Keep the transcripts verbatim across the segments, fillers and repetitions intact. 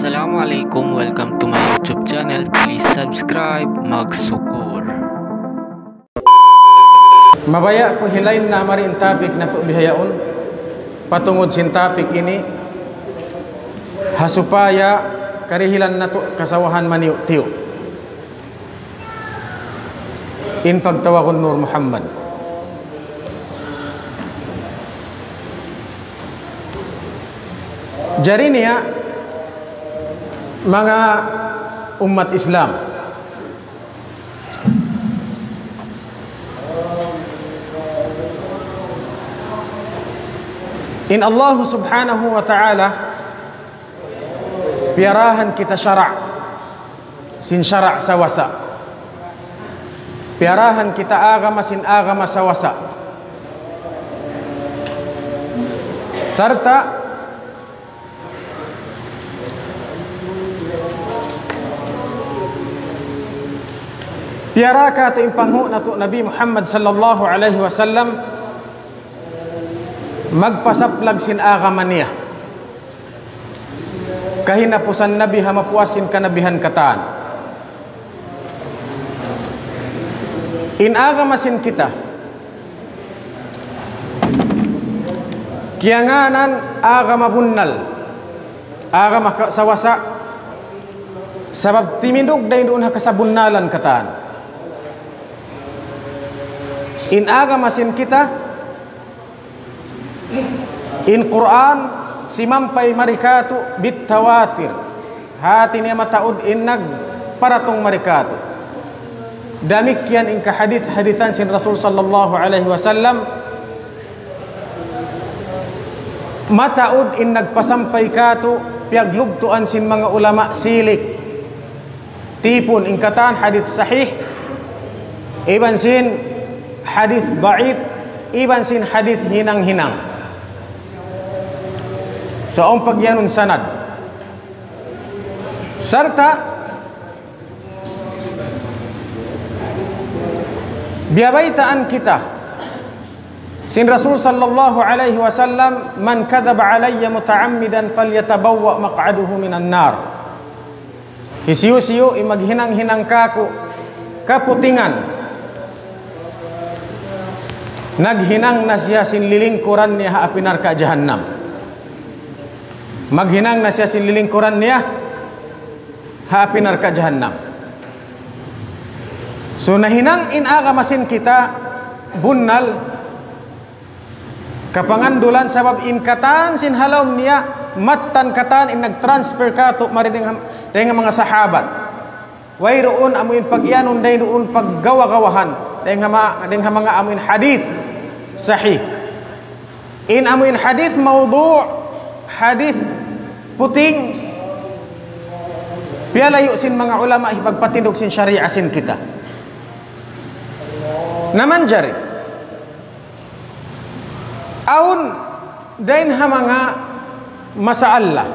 Assalamu alaykum, welcome to my YouTube channel. Please subscribe, magsukul. Mabaya' ku hilain na mari in topic natu' bihaun. Patungud sin topic ini, ha supaya karihilan natu' kasawahan maniyu'-tiyu'. In pagtawagun Nur Muhammad. Jari niya, manga ummat Islam, in Allah Subhanahu wa Ta'ala piyarahan kita sara', sin sara' sawasa. Piyarahan kita agama, sin agama sawasa. Sarta' piyara katu' in panghu' natu' Nabi Muhammad sallallahu alayhi wasallam magpasaplag sin agama niya kahinapusan nabi ha mapuas sin kanabihan katan. In agama sin kita, kiyangānan agama bunnal, agama ka-, sawasa, sabab timindug dayn duun ha kasabunnalan katan. In agama sin kita, in Qur'an, simampay mari katu' bitawatir. Hati niya mataud in nagparatung mari katu'. Damikkiyan in kahadith-hadithan sin Rasul sallallahu alayhi wasallam, mataud in nagpasampay katu', piyaglugtuan sin manga ulama silik. Tipun in katan hadith sahih, iban sin hadith daif, iban sin hadith hinang-hinang. So, awn pagiyanun sanad. Sarta', biyabaytaan kita sin Rasul sallallahu alayhi wasallam, من كذب علي متعمدا فليتبوأ مقعده من النار. Hisiyu-siyu in maghinang-hinang kaku' kaputingan, naghinang na siya sin lilingkuran niya ha api narka' jahannam. Maghinang na siya sin lilingkuran niya ha api narka' jahannam. So, nahinang in agama sin kita bunnal, kapangandulan sabab in katan sin ha lawm niya, mattan katan in nag-transfer katu' mari dayn ha, dayn ha manga sahabat. Wayruun amu in pagiyanun dayn duun paggawa-gawahan. Dayn ha ma-, dayn ha manga amu in hadith sahih. In amu in hadith mawdu', hadith puting, piyalayu' sin manga ulama hipagpatindug sin sharia sin kita. Na manjari, awn dayn ha manga masalah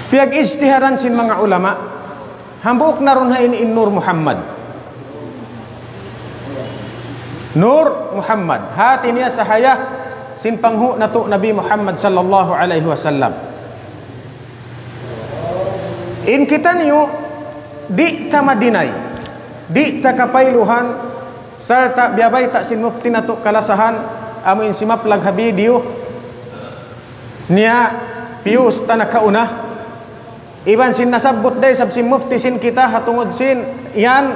piyag-ijtihadan sin manga ulama, hambuuk na duun ha ini in Nur Muhammad. Nur Muhammad. Hati niya sahaya sin panghu' natu' Nabi Muhammad sallallahu alayhi wasallam. In kitaniyu, di' ta ma-deny, di' ta kapayluhan, sarta' biyabayta' sin mufti natu' kalasahan, amu in simaplag ha video niya, piyus ta nakauna. Iban sin nasabbut da isab sin mufti sin kita ha tungud sin yan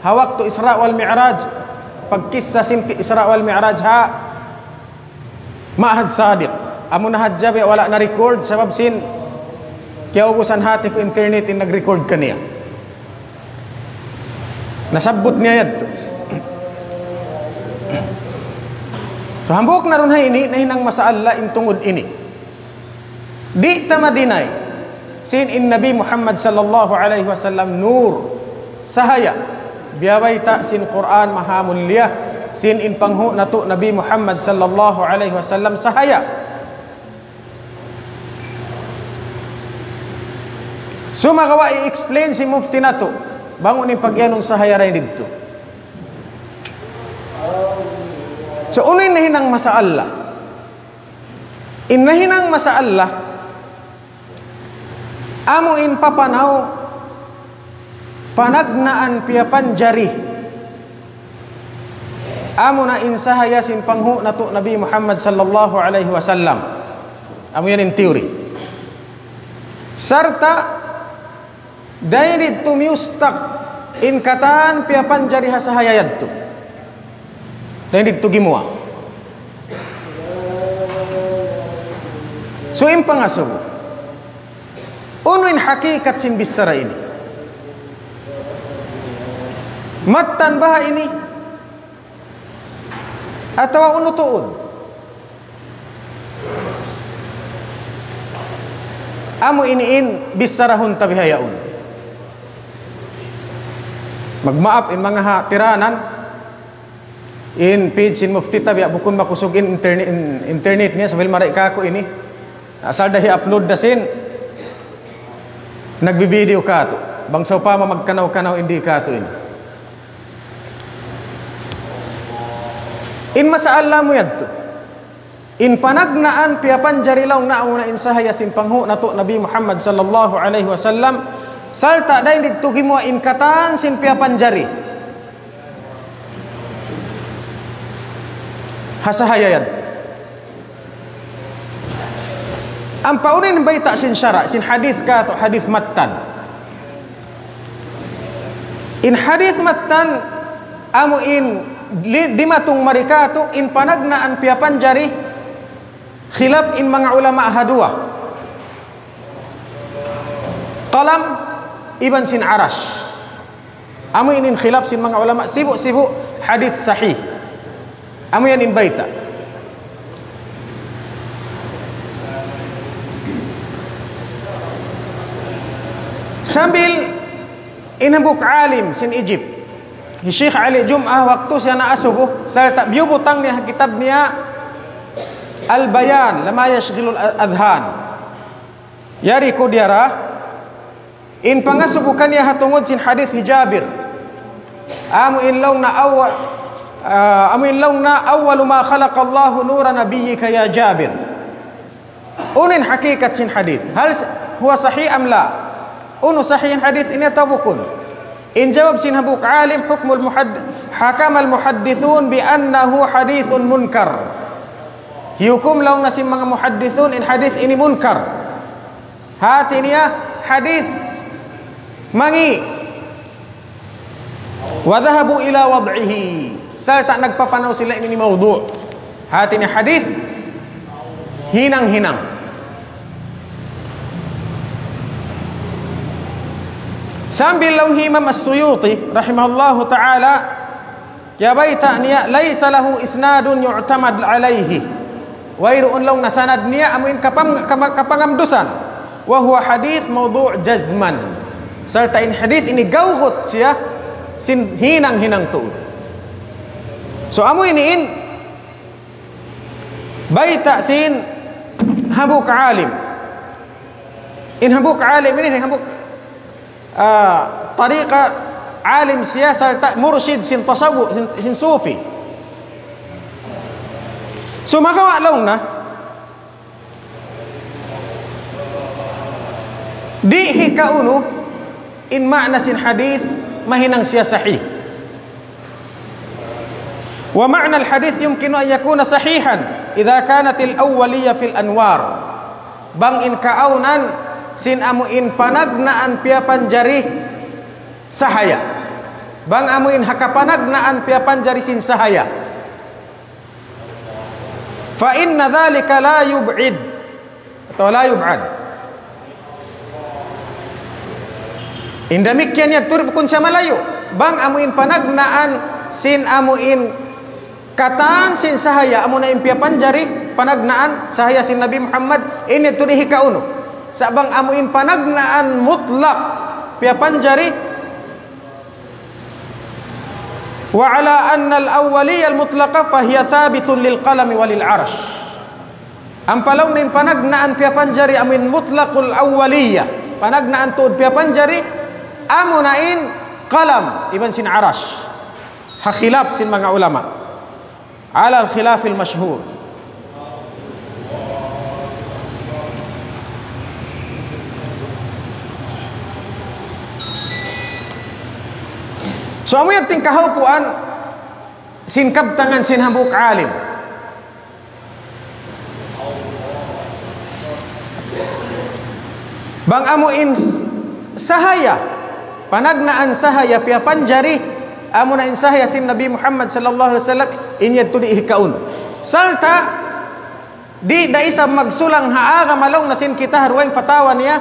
ha waktu Isra wal Mi'raj. Pagkissa sin Isra wal Mi'raj ha Ma'had Sadiq. Amu na hadja biya' wala' na-record sabab sin kiyaubusan hati ku internet in nag-record kaniya. Nasabbut niya yadtu. So, hambuuk na duun ha ini, nahinang masalah in tungud ini. Di' ta ma-deny sin in Nabi Muhammad sallallahu alayhi wasallam nur, sahaya. Biyabayta' sin Qur'an maha mulia, sin in panghu' natu' Nabi Muhammad sallallahu alayhi wasallam sahaya. Sumagawa' i-explain sin mufti natu', bang unu in pagiyanun sahaya dayn didtu. So, unu in nahinang masalah? In nahinang masa Allah, amu in papanaw panagnaan piyapanjari. Amu na in sahaya sin panghu' natu' Nabi Muhammad sallallahu alayhi wasallam. Amu yan in theory. Sarta' dayn didtu miyustak in katan piyapanjari ha sahaya yadtu. Dayn didtu gimuwa'. So, in pangasubu, unu in hakikat sin bichara ini? Mattan baha' ini? Atawa unu tuud? Amu ini in bicharahun ta bihaun. Magmaap in manga ha tiranan, in page sin mufti ta biya' bukun makusug in internet, in internet niya, sabil mari kaku' ini. Asal da hi-upload da sin nagbi-video katu'. Bang sawpama magkanaw-kanaw in di' katu' ini. In masa Allah mu yadtu. In panagnaan piyapanjari laung na amu na in sahaya sin panghu' natu' Nabi Muhammad sallallahu alayhi wasallam, sarta' dayn didtu gimuwa' in katan sin piyapanjari ha sahaya yan. Ampa unu in bayta' sin sara', sin hadith katu', hadith mattan. In hadith mattan, amu in li-, dimatung mari katu', in panagnaan piyapanjari, khilaf in manga ulama ha duwa. Qalam iban sin arash. Amu ini in khilaf sin manga ulama, sibu'-sibu' hadith sahih. Amu yan in bayta'. Sambil in hambuuk alim sin Egypt, hi Sheikh Ali Jum'ah, waktu siya naasubu, sarta' biyubutang niya ha kitab niya Al-Bayan Lima Yushghilul Adhan. Yari ku diyara, in pangasubu kaniya ha tungud sin hadith hi Jabir. Amu in laung na awwa-, ah, amu in laung na, "Awwalu ma khalaqallahu nura nabiyyika ya Jabir." Unu in hakikat sin hadith? Hal s-, huwa sahih am la? Unu sahih in hadith ini atawa bukun? In jawab sin hambuuk alim, hukmul muhadd-, hakamal muhaddithun bi annahu hadithun munkar. Hukum laung na sin manga muhaddithun in hadith ini munkar. Hati niya hadith mangi'. Wa dhahabu ila wad'ihi. Sarta' nagpapanaw sila ini mawdu'. Hati niya hadith hinang-hinang. Sambil laung hi Imam As-Suyuti rahimahullahu ta'ala, ya bayta' niya, "Laysa lahu isnadun yu'tamad alayhi." Wayruun laung na sanad niya amu in kapam-, kama-, kapangamdusan. "Wa huwa hadith mawdu' jazman." Sarta' in hadith ini gawhut siya sin hinang-hinang tuud. So, amu ini in bayta' sin hambuuk alim. In hambuuk alim ini, in hambuuk, ah, tariqa alim siya sarta' murshid sin tasawuf, sin, sin sufi. Sumagawa' laung na, di' hikaunu in ma'na sin hadith mahinang siya sahih. ومعنى الحديث يمكن أن يكون صحيحا إذا كانت الأولية في الأنوار. Bang in kaawnan sin amu in panagnaan piyapanjari sahaya. Bang amu in ha kapanagnaan piyapanjari sin sahaya. فإن ذلك لا يبعد. Atawa la yub'ad. In damikkiyan yan, tuud bukun siya malayu'. Bang amu in panagnaan sin amu in katan sin sahaya, amu na in piyapanjari, panagnaan sahaya sin Nabi Muhammad, ini tuud hikaunu. Sa' bang amu in panagnaan mutlak piyapanjari, وعلى أن الأولية المطلقة فهي ثابت للقلم وللعرش. Ampa laung na in panagnaan piyapanjari amu in mutlaqul awwaliyya. Panagnaan tuud piyapanjari, amu na in qalam iban sin arash. Ha khilaf sin manga ulama. على الخلاف المشهور. So, amu yan in kahaupuan sin kabtangan sin hambuuk alim. Bang amu in s-, sahaya, panagnaan sahaya piyapanjari, amu na in sahaya sin Nabi Muhammad sallallahu alayhi wasallam, in yadtu di' hikaun. Sarta', di' da isab magsulang ha agama laung na sin kita ha dugaing fatawa niya,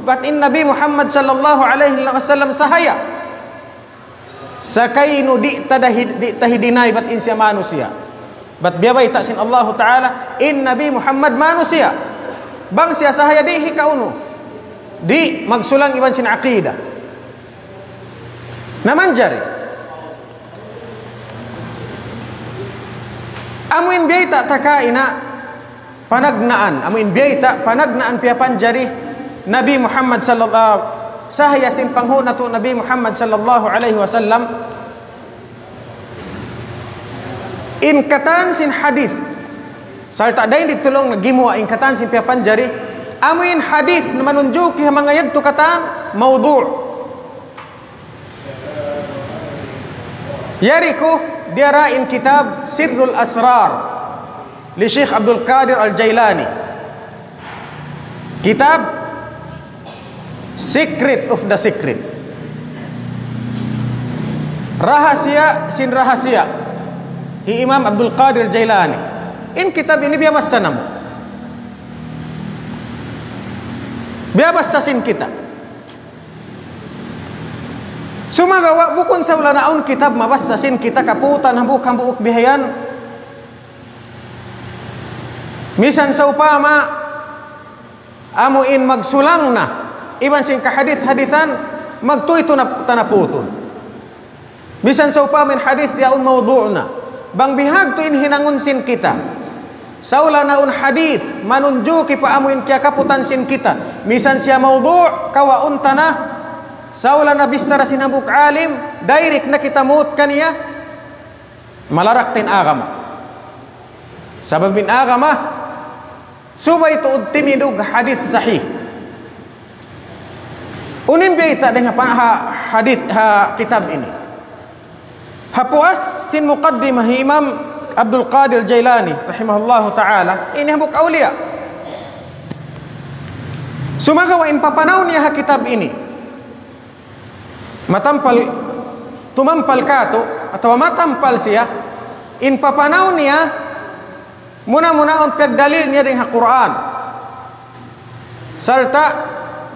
bat in Nabi Muhammad sallallahu alayhi wasallam sahaya. Sakaynu di' ta dahi-, di' ta hi-deny bat in siya manusiya'. Bat biya' bayta' sin Allahu Ta'ala, in Nabi Muhammad manusiya'. Bang siya sahaya di' hikaunu. Di' magsulang iban sin aqida. Na manjari. Amu in biyayta' ta kaina panagnaan, amu in biyayta' panagnaan piyapanjari Nabi Muhammad sallallahu, sahaya sin panghu' natu' Nabi Muhammad sallallahu alayhi wasallam. In katan sin hadith, sarta' dayn di tulung na gimuwa' in katan sin piyapanjari, amu in hadith na manunjuki ha manga yadtu katan, mawdu'. Yari ku, diyara in kitab Sirrul Asrar li Sheikh Abdul Qadir Al-Jailani. Kitab Secret of the Secret. Rahasiya sin rahasiya. Hi Imam Abdul Qadir Jailani. In kitab ini biyabassa namu'. Biyabassa sin kita. Sumagawa' bukun sa wala' na awn kitab mabassa sin kita kaputan hambuuk-hambuuk bihayan. Misan sawpama amu in magsulang na iban sin kahadith-hadithan, magtuy tu na tanaputun. Misan sawpama in hadith yaun mawdu' na. Bang bihadtu in hinangun sin kita. Sawla na un hadith, manunjuki pa amu in kiyakaputan sin kita. Misan siya mawdu', kawaun ta na. Sawla na bichara sin hambuuk alim, direct na kita muut kaniya. Malarak ta in agama. Sabab in agama, subay tuud timindug hadith sahih. Unu in biyayta' dayn ha pa-, ha hadith, ha kitab ini. Ha puas sin muqaddimah hi Imam Abdul Qadir Jailani, rahimahullahu ta'ala, ini hambuuk awliya. Sumagawa' in papanaw niya ha kitab ini. Matampal, tumampal katu', atawa matampal siya, in papanaw niya, muna-muna awn piyagdalil niya dayn ha Qur'an. Sarta'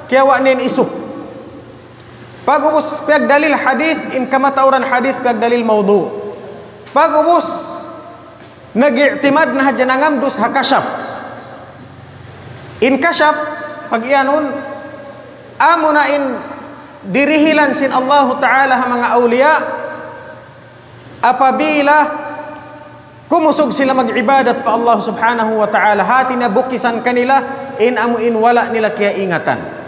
kiyawa' niya in isuk. Pag'ubus piyagdalil hadith, in kamatauran hadith piyagdalil mawdu'. Pag'ubus, nag-i'timad na hadja nangamdus ha kashaf. In kashaf, pag-iyanun, amuna in dirihilan sin Allahu Ta'ala ha manga awliya, apabila kumusug sila mag-ibadat pa Allah Subhanahu wa Ta'ala, hati niya bukisan kanila, in amu in wala' nila kiyaingatan.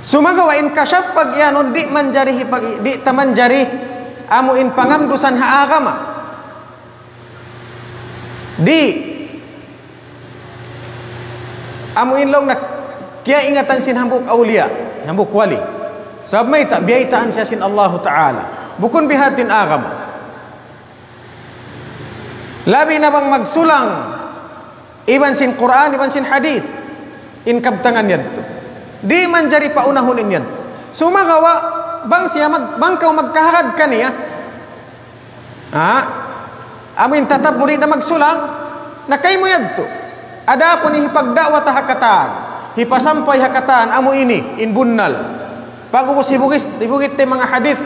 Sumagawa' in kashaf pag-iyanun, di' manjari hipag-, di' ta manjari, amu in pangamdusan ha agama. Di'. Amu in laung na kiyaingatan sin hambuuk awliya, hambuuk wali. Sabab mayta', biyaytaan siya sin Allahu Ta'ala. Bukun bihadtu in agama. Labi na bang magsulang, iban sin Qur'an, iban sin hadith. In kabtangan yadtu. Di' manjari paunahun in yadtu. Sumagawa', bang siya mag-, bang kaw magkahagad kaniya, ha? Amu in tatabbu di' na magsulang, na kaymu yadtu. Adapun in hipagda'wa ta ha katan, hipasampay ha katan, amu ini, in bunnal. Pag'ubus hibugis, hibugit ta in manga hadith.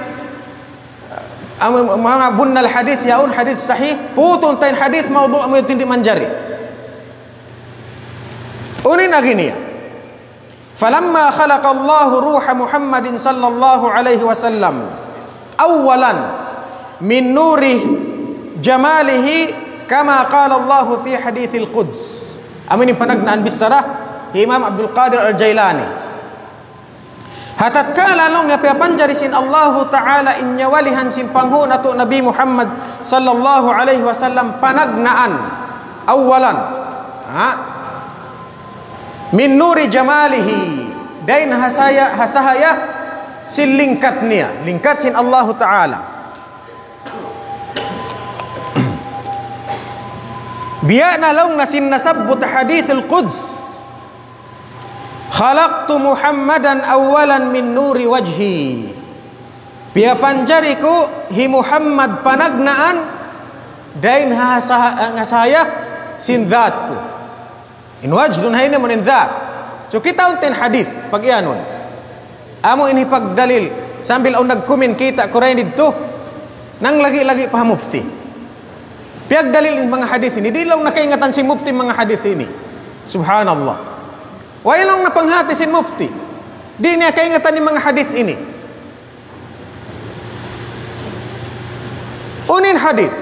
Amu, manga bunnal hadith, yaun hadith sahih, putun ta in hadith mawdu', amu yadtu di' manjari. Unu in agi niya. فلما خلق الله روح محمد صلى الله عليه وسلم أولا من نور جماله كما قال الله في حديث القدس. Amu ini panagnaan bichara hi Imam Abdul Qadir Al-Jailani. Ha tatkala laung niya piyapanjari sin Allahu Ta'ala in nyawalihan sin panghu' natu' Nabi Muhammad sallallahu alayhi wasallam panagnaan. Awalan. Ha? من نور جماله, dayn ha sahaya, ha sahaya Sin lingkat niya, lingkat sin Allahu Ta'ala. Biya' na laung na sin nasabbut Hadithul Qudsi, خلقت محمدا أولا من نور وجهي. Piyapanjari ku hi Muhammad panagnaan dayn ha sa-, ha sahaya sin dhat ku. In wajh duun ha ini amu in dhat. So, kitaun ta in hadith, pag-iyanun. Amu ini pagdalil, sambil awn nagkumin kita' ku dayn didtu, nanglagi-lagi pa ha mufti. Piyagdalil in manga hadith ini, di' laung na kaingatan sin mufti in manga hadith ini. Subhanallah. Way laung na panghati sin mufti. Di' niya kaingatan in manga hadith ini. Unu in hadith?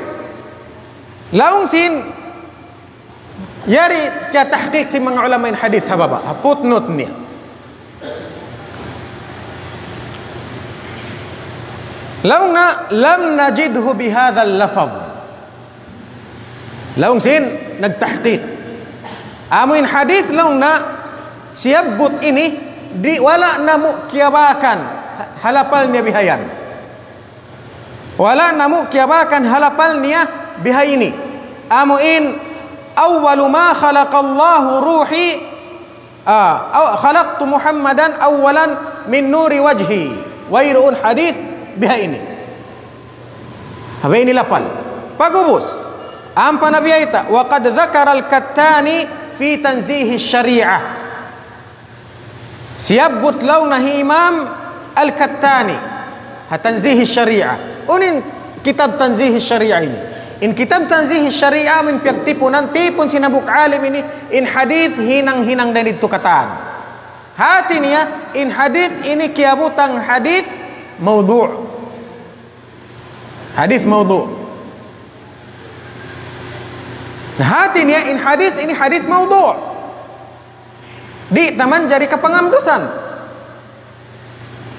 Laung sin, yari kiyatahqiq sin manga ulama in hadith ha baba', ha footnote niya. Laung na, لم نجده بهذا اللفظ. Laung sin nagtahqiq. Amu in hadith laung na siyabbut ini, di' wala' namu' kiyabakan ha lapal niya bihayan. Wala' namu' kiyabakan ha lapal niya bihaini. Amu in, أول ما خلق الله روحي, ah, aw-, خلقت محمدا أولا من نور وجهي. Wayruun hadith bihaini. Ha bihaini lapal. Pag'ubus, ampa na biyayta', وقد ذكر الكتاني في تنزيه الشريعة. Siyabbut laung na hi Imam Al-Kattani ha Tanzih Shariah. Unu in kitab Tanzih Shariah ini? In kitab Tanzih Shariah amu in piyagtipunan, tipun sin hambuuk alim ini, in hadith hinang-hinang dayn didtu katan. Hati niya, in hadith ini kiyabutang hadith mawdu'. Hadith mawdu'. Hati niya, in hadith ini hadith mawdu'. Di' ta manjari kapangandusan.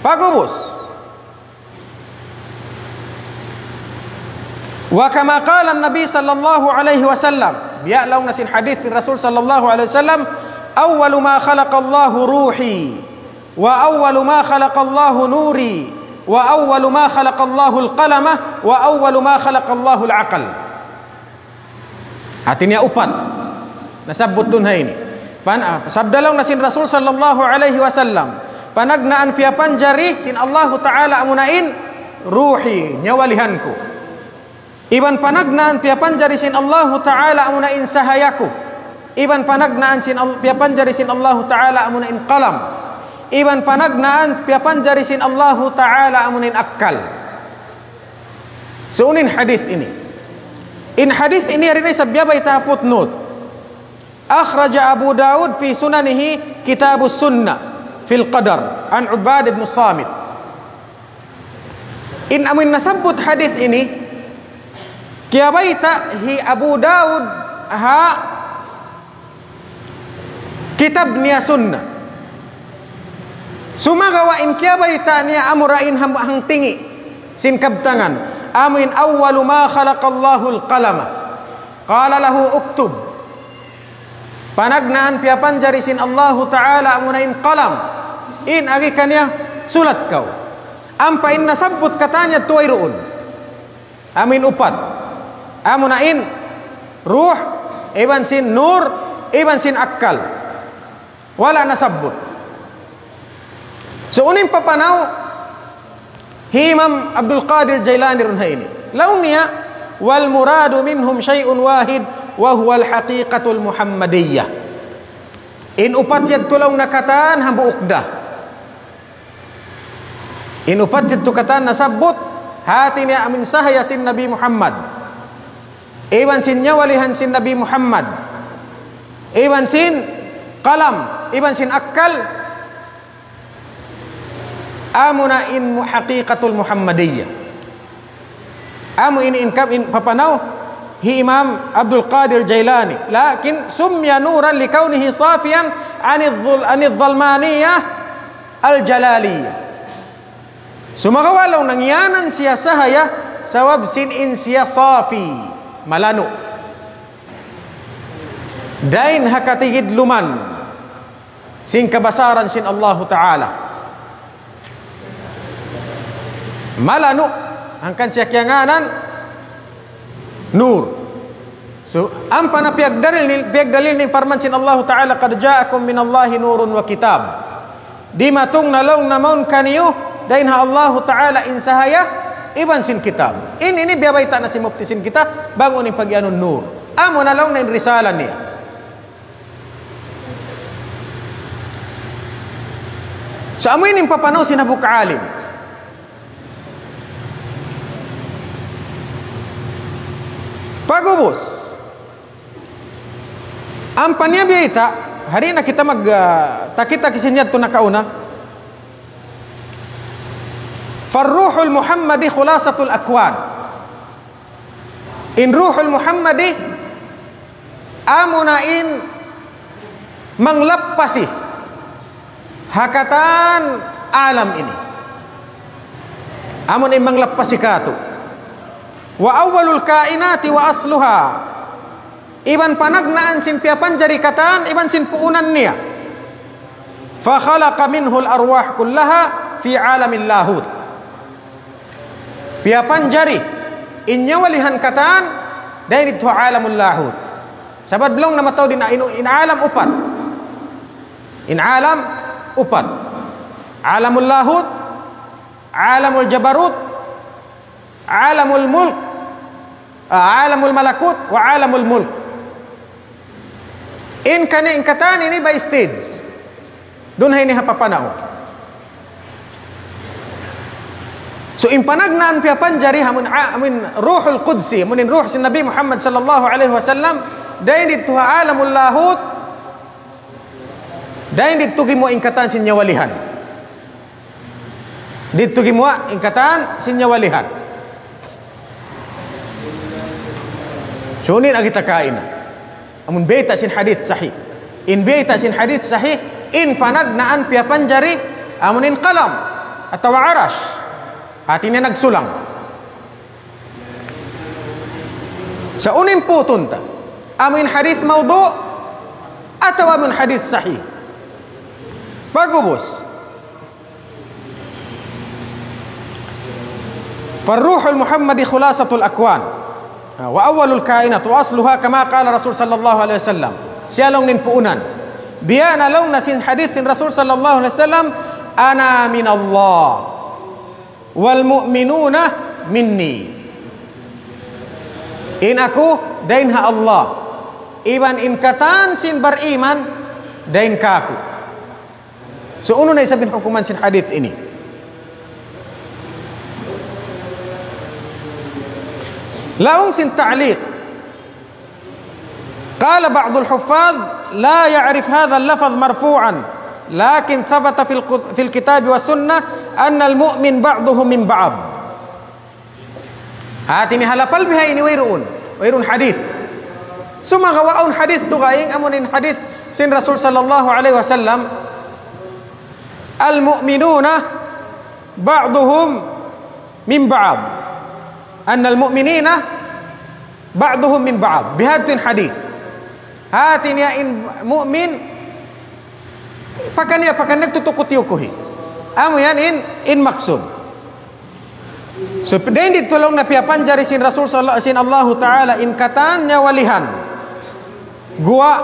Pag'ubus. وكما قال النبي صلى الله عليه وسلم. Biya' laung na sin hadith sin Rasul sallallahu alayhi wasallam, أول ما خلق الله روحي، وأول ما خلق الله نوري، وأول ما خلق الله القلم، وأول ما خلق الله العقل. Hati niya upat. Nasabbut duun ha ini. Pan-, ah, sabda laung na sin Rasul sallallahu alayhi wasallam, panagnaan piyapanjari sin Allahu Ta'ala amuna in ruhi, nyawalihan ku. Iban panagnaan piyapanjari sin Allahu Ta'ala amuna in sahaya ku. Iban panagnaan sin Al-, piyapanjari sin Allahu Ta'ala amuna in qalam. Iban panagnaan piyapanjari sin Allahu Ta'ala amuna in akkal. So, unu in hadith ini? In hadith ini yari na isab biya' bayta' ha footnote. أخرج أبو داود في سننه كتاب السنة في القدر عن عبادة بن الصامت. In amu in nasabbut hadith ini, kiyabayta' hi Abu Daud ha kitab niya Sunnah. Sumagawa' in kiyabayta' niya amura in ham-, hangtingi' sin kabtangan. Amu in أول ما خلق الله القلم قال له اكتب. Panagnaan piyapanjari sin Allahu Ta'ala amuna in qalam. In agi kaniya, sulat kaw. Ampa in nasabbut katan yadtu wayruun. Amu in upat. Amuna in ruh, iban sin nur, iban sin akkal. Wala' nasabbut. So, unu in papanaw hi Imam Abdul Qadir Jailani duun ha ini? Laung niya, والمراد منهم شيء واحد وهو الحقيقة المحمدية. In upat yadtu laung na katan hambuuk da. In upat yadtu katan nasabbut, hati niya amu in sahaya sin Nabi Muhammad. Iban sin nyawalihan sin Nabi Muhammad. Iban sin qalam, iban sin akkal. Amuna in mu-, haqiqatul Muhammadiyya. Amu ini in kam-, in papanaw hi Imam Abdul Qadir Jailani. لكن سمي نورا لكونه صافيا عن الظل-، عن الظلمانية الجلالية. Sumagawa' laung na ngiyanan siya sahaya, sabab sin in siya safi, malanu'. Dayn ha katigidluman sin kabasaran sin Allahu Ta'ala. Malanu', hangkan siya kiyangānan Nur. So, ampa na piyagdalil niya, piyagdalil niya in parman sin Allahu Ta'ala, قد جاءكم من الله نور وكتاب. Dimatung na laung niya mawn kaniyu dayn ha Allahu Ta'ala in sahaya iban sin kitab. Ini, ini biyabayta' na sin mufti sin kita, bang unu in pagiyanun nur. Amu na laung niya in risala niya. So, amu ini in papanaw sin hambuuk alim. Pag'ubus, ampa niya biyayta', di' na kita mag, ah, takita kisin yadtu nakauna. فالروح المحمدي خلاصة الأكوان. In Ruhul Muhammadi, amuna in manglappasi ha katan alam ini. Amuna in manglappasi katu'. وأول الكائنات وأصلها. Iban panagnaan sin piyapanjari katan, iban sin puunan niya. فخلق منه الأرواح كلها في عالم اللاهوت. Piyapanjari in nyawalihan katan dayn didtu ha alamul lahut. Sabab laung niya mataud in, in, in alam upat. In alam upat. Alamul lahut, alamul jabarut, alamul mulk, ah, alamul malakut, wa alamul mulk. In kani, in katan ini by stage. Duun ha ini ha papanaw. So, in panagnaan piyapanjari amun, a-, amun Ruhul Qudsi, amun in Ruh sin Nabi Muhammad sallallahu alayhi wasallam, dayn didtu ha alamul lahut, dayn didtu gimuwa' in katan sin nyawalihan. Didtu gimuwa' in katan sin nyawalihan. So, unu in kita kaina? Amun bayta' sin hadith sahih. In bayta' sin hadith sahih, in panagnaan piyapanjari, amun in qalam, atawa arash. Hati niya nagsulang. Sa' unu in putun ta? Amun hadith mawdu', atawa amun hadith sahih? Pag'ubus. فالروح المحمدي خلاصة الأكوان. وأول الكائنات وأصلها كما قال رسول صلى الله عليه وسلم. Siya laung niya in puunan. Biya' na laung niya sin hadith sin Rasul sallallahu alayhi wasallam, أنا من الله والمؤمنون مني. In aku dayn ha Allah. Iban in katan sin bariman dayn kāku'. So, unu na isab in hukuman sin hadith ini? Laung sin ta'liq. قال بعض الحفاظ: لا يعرف هذا اللفظ مرفوعا، لكن ثبت في الك-، في الكتاب والسنة أن المؤمن بعضه من بعض. Hati niya ha lapal bihaini wayruun. Wayruun hadith. Sumagawa' awn hadith dugaing, amun in hadith sin Rasul sallallahu alayhi wasallam, المؤمنون بعضهم من بعض. أن المؤمنين بعضهم من بعض. Bihadtu in hadith. Hati niya in mu'min, pakaniya, pakaniya nagtutukut-yukuhi. Amu yan in, in maksud. So, dayn didtu laung niya piyapanjari sin Rasul sallallahu, sin Allahu Ta'ala in katan nyawalihan. Guwa'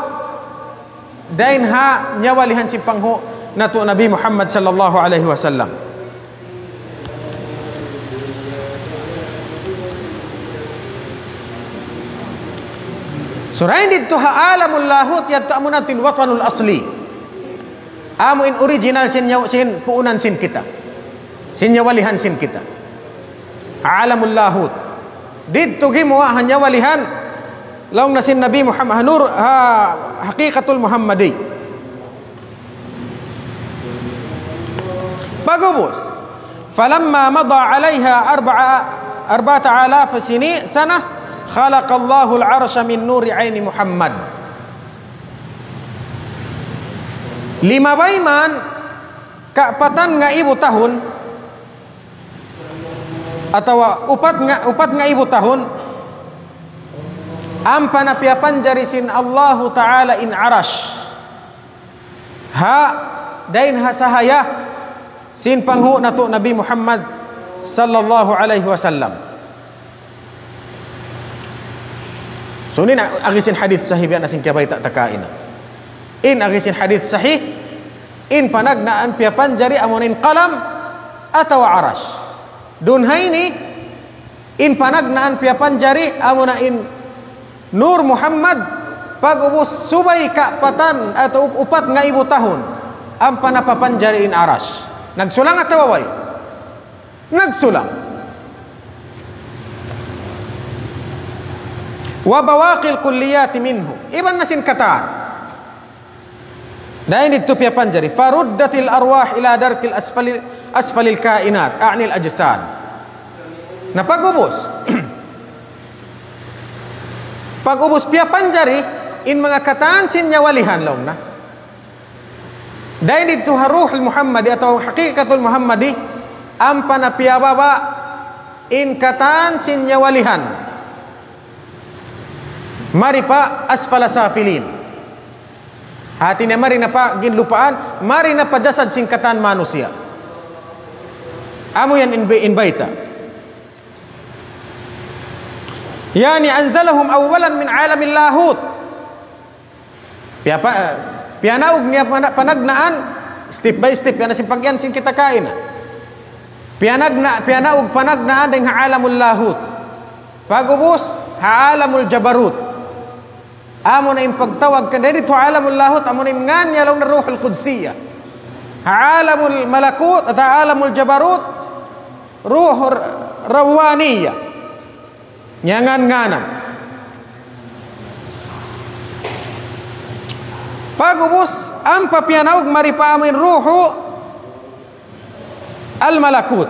dayn ha nyawalihan sin panghu' natu' Nabi Muhammad sallallahu alayhi wasallam. So, dayn didtu ha alamul lahut, yadtu amuna in watanul asli. Amu in original sin nyaw-, sin puunan sin kita. Sin nyawalihan sin kita. Alamul lahut. Didtu gimuwa' ha nyawalihan. Laung na sin Nabi Muhammad, ha nur, ha haqiqatul Muhammadi. Pag'ubus. فلما مضى عليها أربع-، أربعة آلاف سني-، سنة، خلق الله العرش من نور عين محمد. Limabay man, kapatan ngaibu tahun, atawa upat nga-, upat ngaibu tahun, ampa na piyapanjari sin Allahu Ta'ala in arash. Ha, dayn ha sahaya sin panghu' natu' Nabi Muhammad sallallahu alayhi wasallam. So, ini na agi sin hadith sahih biya' na sin kiyabayta' ta kaina. In agi sin hadith sahih, in panagnaan piyapanjari amuna in qalam atawa arash. Duun ha ini, in panagnaan piyapanjari amuna in Nur Muhammad, pag'ubus subay kapatan atawa up-, upat ngaibu tahun, ampa na papanjari in arash. Nagsulang atawa way? Nagsulang. وبواقي الكليات منه. Iban na sin katan. Dayn didtu piyapanjari, فردت الأرواح إلى درك الأسفل، أسفل الكائنات، أعني الأجساد. Na pag'ubus. Pag'ubus piyapanjari, in manga katan sin nyawalihan laung na. Dayn didtu ha Ruhul Muhammadi atawa Haqiqatul Muhammadi, ampa na piyababa' in katan sin nyawalihan. Mari pa asfala safilin. Hati niya mari na pa ginlupaan, mari na pa jasad sin katan manusiya'. Amu yan in, in bayta'. يعني أنزلهم أولا من عالم اللاهوت. Piya pa-, piyanaug niya pana-, panagnaan, step by step, yan na sin pagyan sin kita kaina. Piyanagna-, piyanaug panagnaan dayn ha alamul lahut. Pag'ubus, ha alamul jabarut. Amu na in pagtawag kaniya didtu alamul lahut, amu na in ngan niya laung na Ruhul Qudsiya. Ha alamul malakut, atawa alamul jabarut, Ruhul Rawaniya. Ngiyangan-nganan. Pag'ubus, ampa piyanaug mari pa amu in Ruhu al-Malakut.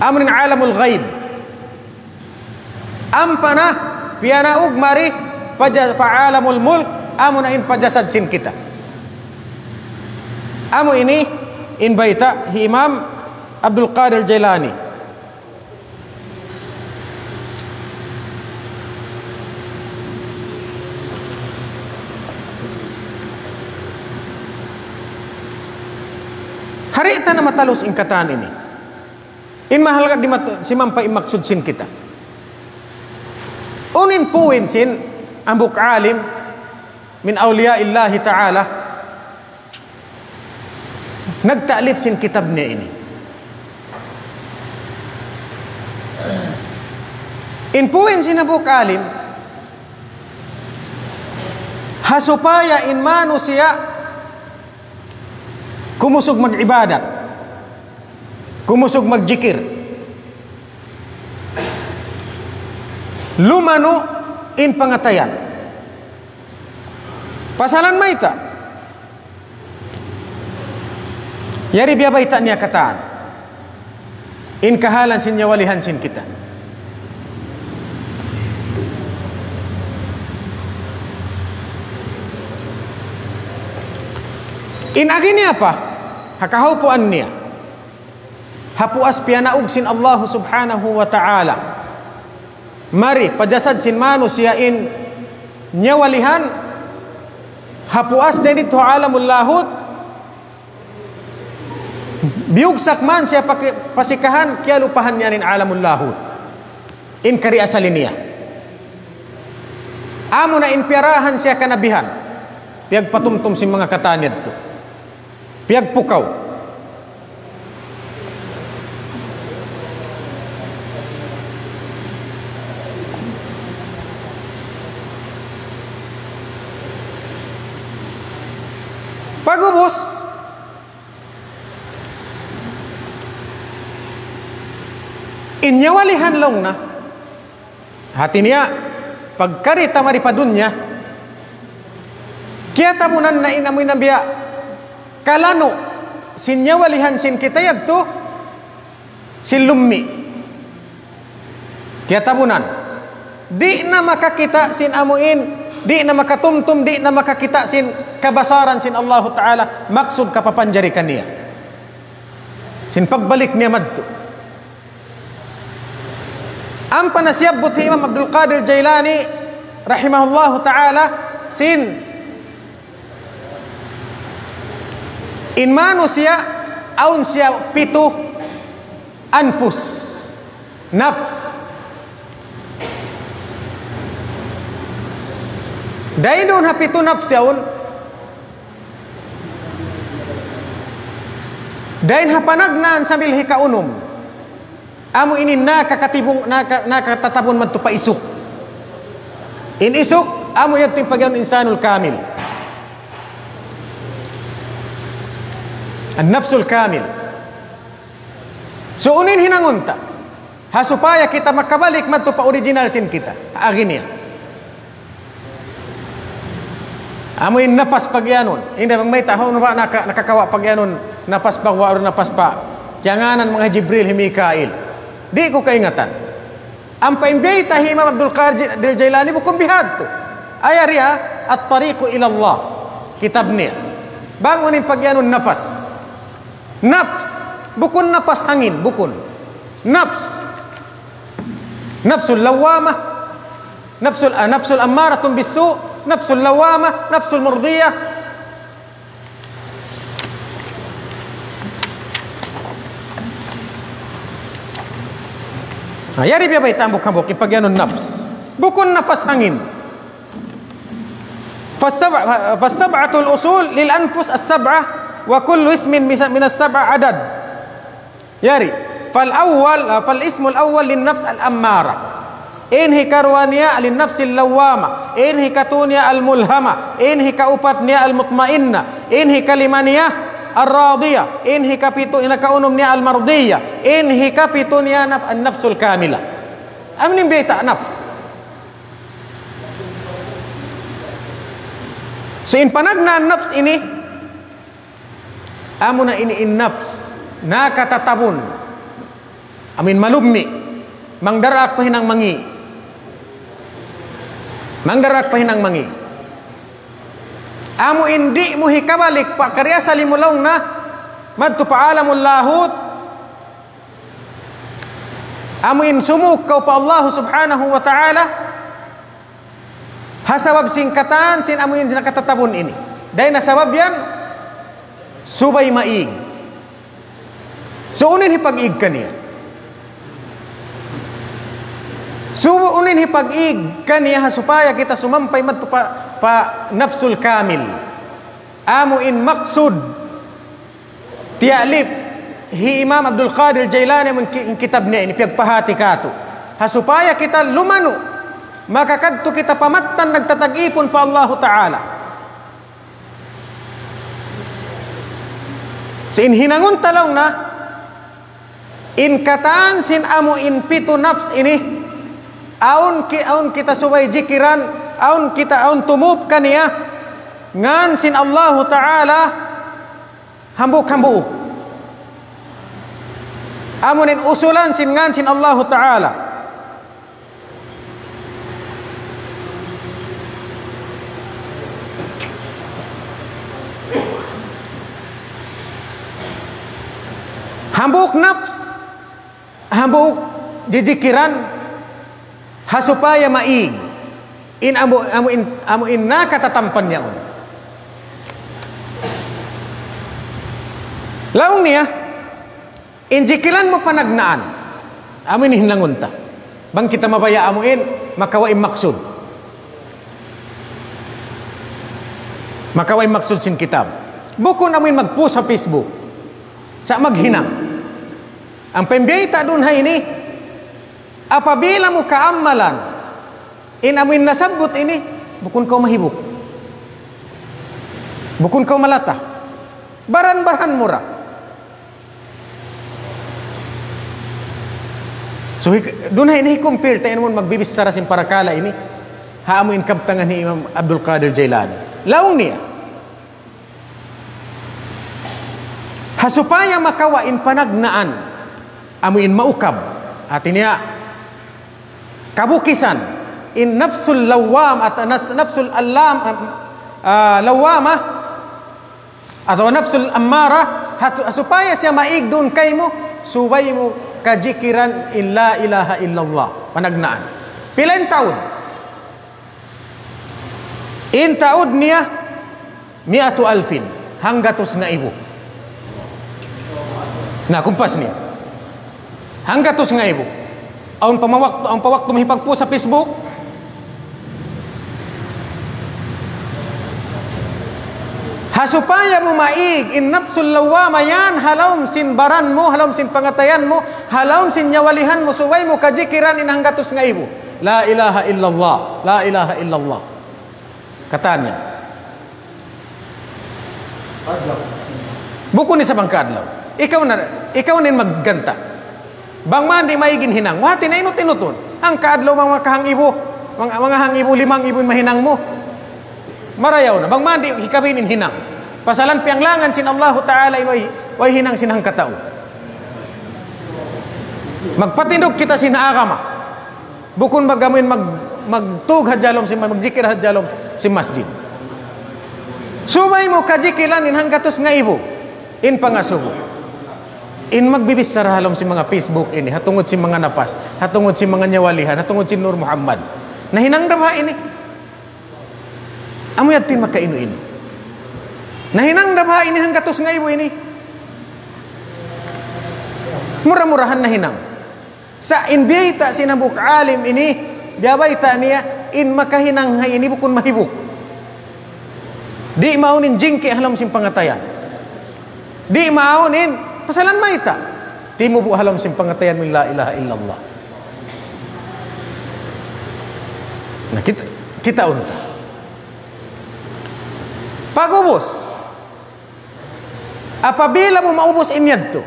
Amu in alamul ghaib. Ampa na piyanaug mari pa ja-, pa alamul mulk, amu na in pa jasad sin kita. Amu ini in bayta' hi Imam Abdul Qadir Jailani. Di' ta na matalus in katan ini. In mahal ka di' matu-, simampa in maksud sin kita. Unu in puin sin hambuuk alim min awliyaillahi ta'ala nagta'lif sin kitab niya ini. In puin sin hambuuk alim, ha supaya in manusiya' kumusug mag-ibadat, kumusug magjikir, lumanu' in pangatayan. Pasalan mayta'? Yari biya' bayta' niya katan. In kahalan sin nyawalihan sin kita. In agi niya pa, ha kahaupuan niya. Ha puas piyanaug sin Allah subhanahu wa ta'ala. Mari, pa jasad sin manusiya' in nyawalihan, ha puas dayn didtu alamul lahut, biyugsak man siya paki-, pasikahan, kiyalupahan niya in alamul lahut. In kari asali niya. Amu na in piyarahan siya kanabihan. Piyagpatumtum sin manga katan yadtu. Piyagpukaw. Pag'ubus, in nyawalihan laung na, hati niya, pagkari ta mari pa dunya, kiyatabunan na in amu in biya' kalanu' sin nyawalihan sin kita yadtu, sin lummi'. Kiyatabunan. Di' na makakita' sin amu in, di' na makatumtum, di' na makakita' sin kabasaran sin Allahu Ta'ala, maksud kapapanjari kaniya. Sin pagbalik niya madtu. Ampa na siyabbut hi Imam Abdul Qadir Jailani rahimahullahu ta'ala sin in manusiya' awn siya pitu Anfus. Nafs. Dayn duun ha pitu nafs yaun. Dayn ha panagnaan sambil hikaunum. Amu ini nakakatibung, naka-, nakatatabun madtu pa isuk. In isuk, amu yadtu in pag'iyanun insanul kamil. An-nafsul kamil. So, unu in hinangun ta. Ha supaya kita makabalik madtu pa original sin kita. Agi niya. Amu in nafas pag'iyanun. Inda bang mayta' haun ba naka-, nakakawa' pag'iyanun nafas pa wa or nafas pa. Kiyangānan manga Jibril hi Mikail. Di' ku kaingatan. Ampa in bayta' hi Imam Abdul Qadir Jailani bukun bihadtu. Aya riya At-Tariqu ila Allah. Kitab niya. Bang unu in pag'iyanun nafas. Nafs. Bukun nafas hangin. Bukun. Nafs. Nafsul lawwamah. Nafsul, ah, nafsul ammaratun bissu', nafsul lawwamah, nafsul mardiyah. Ah, yari biya' bayta' hambuuk-hambuuk, in pag'iyanun nafs. Bukun nafas hangin. فالسبع-، فالسبعة الأصول للأنفس السبعة، وكل اسم من، من السبعة عدد. Yari, فالأول، فالاسم الأول للنفس الأمارة. In hikaruwa niya للنفس اللوامة. In hikatu niya الملهمة. In hikaupat niya المطمئنة. In hikalima niya الراضية. In hikapitu, in hikaunum niya المرضية. In hikapitu niya naf-، النفس الكاملة. Amu in bayta' nafs. So, in panagnaan nafs ini, amuna ini in nafs, nakatatabun. Amu in malummi', mangdaraak pa hinang mangi'. Mangdaraak pa hinang mangi'. Amu in di' mu hikabalik pa kari asal mu laung na, madtu pa alamul lahut. Amu in sumūng kaw pa Allah Subhanahu wa Ta'ala, ha sabab sin katan sin amu in nakatatabun ini. Dayn ha sabab yan, subay maig. So, unu in hipag-ig kaniya? So, unu in hipag-ig kaniya ha supaya kita sumampay madtu pa, pa nafsul kamil. Amu in maksud tiya'lif hi Imam Abdul Qadir Jailani amun ki-, kitab niya ini piyagpahāti kātu'. Ha supaya kita lumanu', makakadtu kita pa mattan nagtatagipun pa Allahu Ta'ala. So, in hinangun ta laung na, in katan sin amu in pitu nafs ini, awn ki-, awn kita subay jikiran, awn kita, awn tumup kaniya, ngan sin Allahu Ta'ala, hambuuk-hambuuk. Amu in usulan sin ngan sin Allahu Ta'ala. Hambuuk nafs, hambuuk jijikiran, ha supaya maig. In amu, amu in, amu in nakatatampan niya yaun. Laung niya, in jikilan mu panagnaan, amu in hinangun ta. Bang kita mabaya' amu in, makawa' in maksud. Makawa' in maksud sin kitab. Bukun amu in mag-post ha Facebook. Sa' maghinang. Ampa in biyayta' duun ha ini, apabila mu kaammalan, in amu in nasabbut ini, bukun kaw mahibuk. Bukun kaw malata. Baran-baran mu ra. So, hik-, duun ha ini hi-compare ta in amun magbibichara sin parakala' ini. Ha amu in kabtangan hi Imam Abdul Qadir Jailani. Laung niya, ha supaya makawa' in panagnaan, amu in maukab. Hāti niya, kabukisan, in nafsul lawwam, at-, nas-, nafsul allam, ah, lawwamah, atawa nafsul ammara, ha tu-, supaya siya maig duun kaymu, subay mu kajikiran in la ilaha illallah, panagnaan. Pila in taud? In taud niya, mi'atu alfin, hanggatus ngaibu. Na, kumpas niya. Hanggatus ngaibu. Awn pa waktu, awn pa waktu mu hipag-post ha Facebook. Ha supaya mu maig in nafsul lawwama yan, ha lawm sin baran mu, ha lawm sin pangatayan mu, ha lawm sin nyawalihan mu, subay mu kajikiran in hanggatus ngaibu. La ilaha illallah, la ilaha illallah. Katan niya. Bukun isab hangka adlaw. Ikaw na, ikaw na in magganta. Bang man di' maig in hinang mu, hati na inut-inutun. Hangka adlaw manga kahang ibu, manga, manga hang ibu, limang ibu in mahinang mu. Marayaw na. Bang man di' hikabin in hinang. Pasalan piyanglangan sin Allahu Ta'ala in way, way hinang sin hangkatau. Magpatindug kita sin agama. Bukun bang amu in mag-, magtug ha lawm sin, magjikir ha lawm sin masjid. Subay mu kajikiran in hanggatus ngaibu. In pangasubu. In magbibichara ha lawm sin manga Facebook ini, ha tungud sin manga napas, ha tungud sin manga nyawalihan, ha tungud sin Nur Muhammad. Nahinang da ba ini? Amu yadtu in makainu-inu. Nahinang da ba ini hanggatus ngaibu ini? Mura-murahan nahinang. Sa' in biyayta' sin hambuuk alim ini, biyabayta' niya, in makahinang ha ini bukun mahibuk. Di' mawn in jingki' ha lawm sin pangatayan. Di' mawn in, pasalan mayta'. Timubu' ha lawm sin pangatayan mu in la ilaha illallah. Na kita, kita unta. Pag'ubus, apabila mu maubus in yadtu.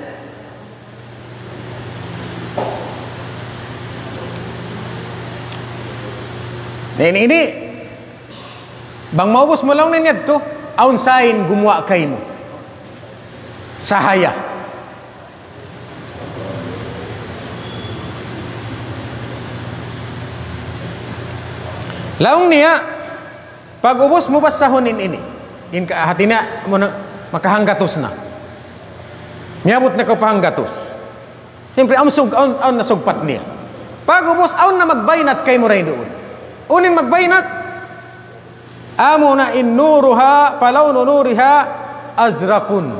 Na ini, ini, bang maubus mu laung niya in yadtu, awn sain gumuwa' kaymu. Sahaya. Laung niya, pag'ubus mu basahun in ini. In ka, hati niya, muna, makahanggatus na. Miyabut na kaw pa hanggatus. Siyempre, awn sug-, awn, awn na sugpat niya. Pag'ubus, awn na magbaynat kaymu dayn duun. Unu in magbaynat? Amuna in nuruha, falawnu nuriha azraqun.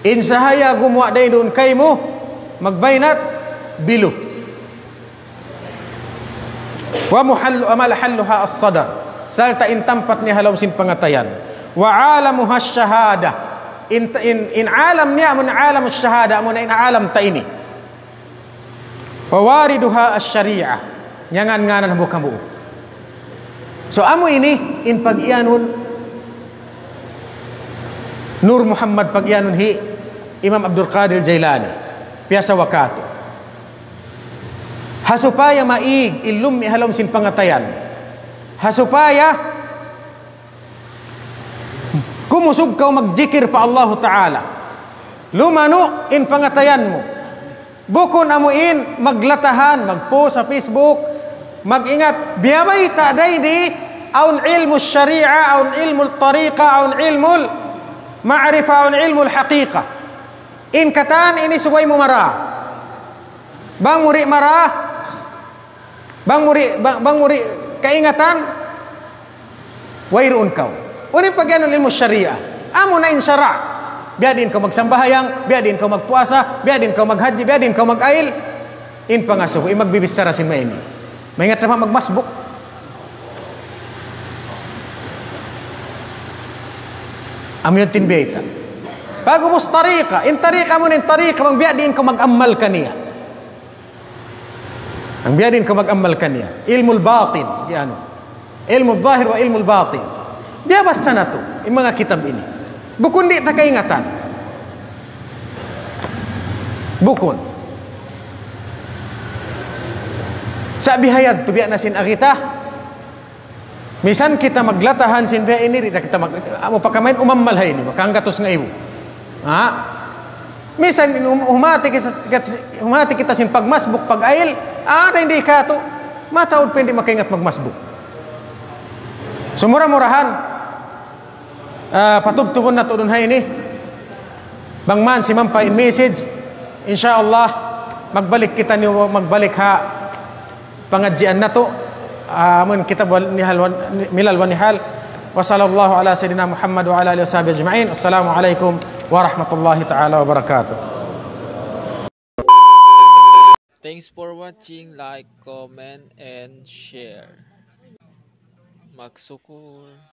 In sahaya gumuwa' dayn duun kaymu, magbaynat, bilu. Wa muhallu, wa mahalluha as-sadr. Sarta' in tampat niya ha lawm sin pangatayan. Wa alamuha ash-shahada. In, in, in alam niya, amun alam ash-shahada, amun in alam ta ini. Wa wariduha ash-shari'ah. Nyangan-nganan hambuuk-hambuuk. So, amu ini, in pag-iyanun, Nur Muhammad pag-iyanun hi Imam Abdul Qadir Jailani. Piyasa wakatu. Ha supaya maig in lummi' ha lawm sin pangatayan. Ha supaya kumusug kaw magjikir pa Allahu Ta'ala. Lumanu' in pangatayan mu. Bukun amu in maglatahan, mag-post ha Facebook, mag-ingat, biyabayta' dayn di, awn ilmu shari'a, awn ilmu tariqa, awn ilmu ma'rifa, awn ilmu haqiqa. In katan ini subay mu mara. Bang mu di' mara, bang mu di', bang, bang mu di' kaingatan, wayruun kaw. Unu in pag-iyanun ilmu shariah? Amu na in sara'. Biya' diin kaw magsambahayang, biya' diin kaw magpuasa, biya' diin kaw maghajji, biya' diin kaw mag-ayil. In pangasubu, in magbibichara sin maini. Maingat na pa magmasbuk. Amu yan in biyayta'. Pag'ubus tariqa, in tariqa amu na in tariqa, bang biya' diin kaw mag-ammal kaniya. Bang biya' diin kaw mag-ammal kaniya. Ilmu batin, yan. Ilmu zahir wa ilmu batin. Biyabasa natu', in manga kitab ini. Bukun di' ta kaingatan. Bukun. Sa' bihayadtu biya' na sin agi ta. Misan kita maglatahan sin biya' ini, di' na kita mag-, amu pa kamain umammal ha ini, makahanggatus ngaibu. Ha? Misan in um-, humati kita, humati kita sin pagmasbuk, pag-ayil, ada in di' katu', mataud pa in di' makaingat magmasbuk. Sumura-murahan, ah, patubtubun natu' duun ha ini. Bang man simampa in message, insya Allah, magbalik kita ni, magbalik ha pangadjian natu', ah, amun kitab wal-, nihal wan-, milal wa nihal. Wa sallallahu ala sayyidina Muhammad wa ala alihi wa sahbihi ajma'in. Assalamu alaikum warahmatullahi ta'ala wabarakatuh. Thanks for watching, like, comment, and share. Magsukul.